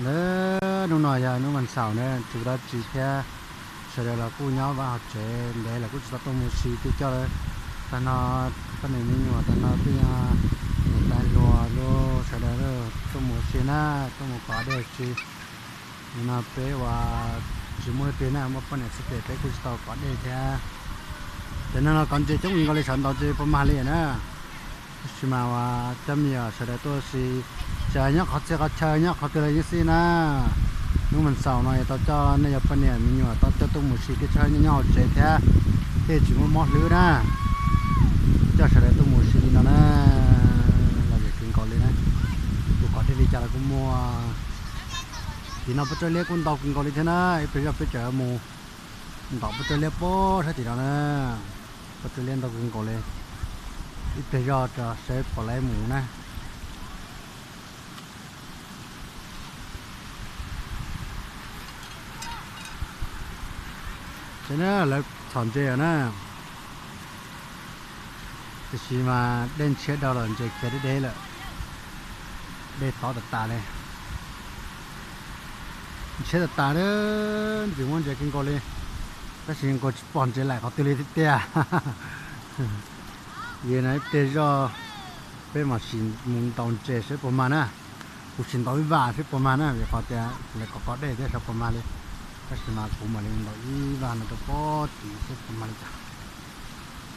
Hnub no yog hnub vas xaum na, tsis ua dab tsi thiab, sawv daws los kuj nyob vaj hauv tsev ntev lawm, kuj tsis tau tuaj mus ua si, twb coj tag no, poj niam me nyuam tag no twb yog niam tais hluas los sawv daws tuaj mus ua si na, tuaj mus kov dej ua si. Nim no peb ua tsis muaj leej twg na, muaj poj niam xwb ces peb kuj tsis tau kov dej thiab. Ces no kov ntses coob kawg nkaus li, sawv ntau ces puas mag li na. Tab sis mas ua cov me nyuam sawv daws tuaj ua si, tsis hais nyob qhov txhia qhov chaw, nyob qhov twg los yeej xij na. Hnub vas xaum no yog tau coj nej cov poj niam me nyuam tau coj tuaj mus ua si thiab, nyob hauv tsev thiab, thiaj tsis muaj mob hlwb na. Coj sawv daws tuaj mus ua si li no na, lom zem kawg nkaus li na. Tus kov dej li cas los kuj muaj. Tim no pob tsawb liab kuj ntau kawg nkaus li thiab na, ib pliag zoj peb tseem mus ntaus pob tsawb liab puag sab tim no na. Pob tsawb liab ntau kawg nkaus li, ib pliag zoj tso saib puas laib mus na. Ces na lawv txhom ntses na, tiam sis mas dej ntshiab dhau lawm, ntses khiav deb deb lawm, dej tob tas tas li. Ntshiab tas tas li, tsis muaj ntses kawg nkaus li, tab sis nkaus tsis pom ntses laim qhov twg li tiag tiag. Yog no ib pliag zoj peb mam sim mus ntaus ntses saib puas mag na. Kuv sim ntaus ib vas saib puas mag na, vim qhov tias lawv kov kov dej thiab saib puas mag li. Tab sis mas kuv mam li mus ntaus ib vas no rau pob tim saib puas mag li cas.